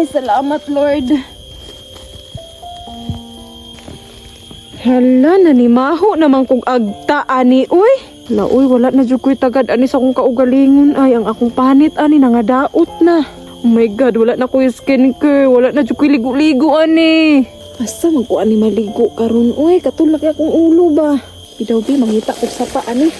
Ay, salamat, Lord. Hala, nanimaho naman kog agta ani uy. La uy, wala na jud ko'y tagad ani sa akong kaugalingon ay ang akong panit ani nangadaot na. Oh my God, wala na ko'y skincare, wala na jud ko'y ligo-ligo ani. Asa man ko ani maligo karon uy, katulak akong ulo ba. Bidaw bi mangita kog sapa ani.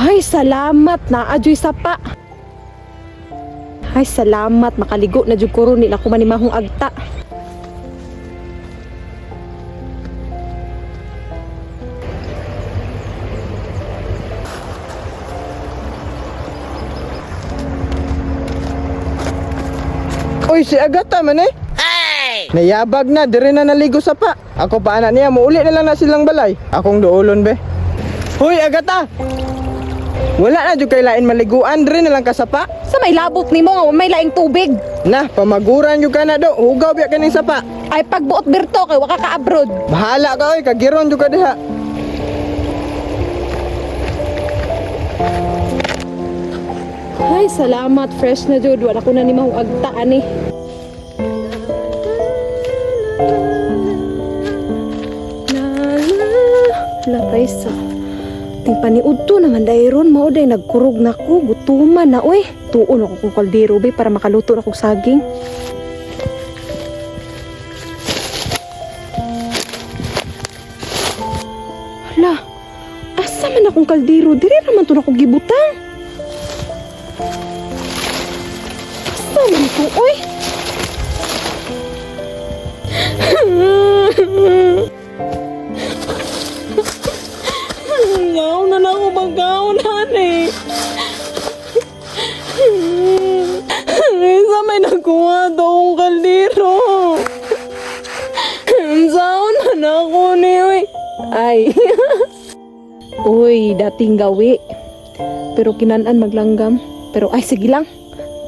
Ay, salamat na adyoy sapa. Ay, salamat makaligo na jud ko ron ni na ko manimahong agta. Uy, si Agata man eh. Nayabag na, dire na naligo sa pa. Ako pa ana niya, muuli na lang na silang balay. Akong duolon be. Hoy, Agata! Wala na jud kay lain maliguan, dire na lang ka sa pa. Sa may labot nimo nga wa may laing tubig. Na, pamaguran jud ka na do. Hugaw biya kaning sapa. Ay pagbuot birto kay wa ka ka-abroad. Bahala ka oy, kagiron jud ka diha. Ay, salamat fresh na jud wala ko na ni mahong agta ani. La la la sa. Ting paniudto naman dayron mao day nagkurog na ko, gutuman na oy. Tuon ako kong kaldero be para makaluto na kog saging. Hala, asa man akong kaldero? Diri raman to na ko gibutang. Asa man to, oy? Ngaw na lang ako magaw na eh. Sa may nakuha daw akong kaldero. Saan na na ako ni oy. Ay. Uy, dating gawi. Pero kinanan maglanggam. Pero ay, sige lang.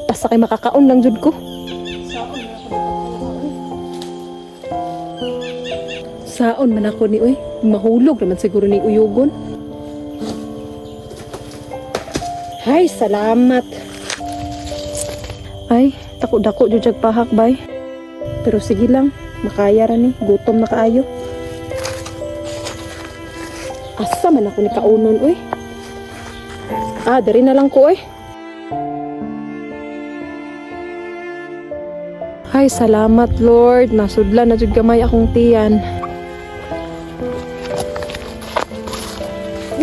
Basta kay makakaon lang jud ko. Saon man ako ni oy. Mahulog naman siguro ni uyugon. Ay, salamat. Ay, dako-dako jud jag pahak bay. Pero sige lang, makaya ra ni, gutom na kaayo. Asa man ako ni kaunon oy. Ah, diri na lang ko oy. Ay, salamat Lord. Nasudlan na jud gamay akong tiyan.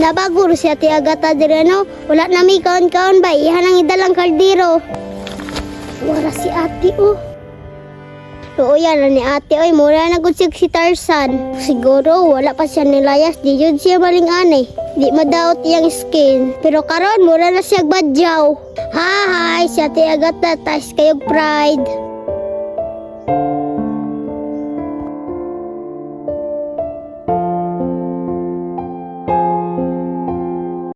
Nabaguro si Ate Agata dire no. Wala na mi kaon-kaon ba? Iha nang idalang kaldero. Wala si ate oh. Luoyan na ni ate oy, mura na gud siya si Tarzan. Siguro wala pa siya nilayas, di jud siya maling-anay. Di madaot iyang skin. Pero karon mura na siya badyaw. Hi, si Ate Agata, taas kayog pride.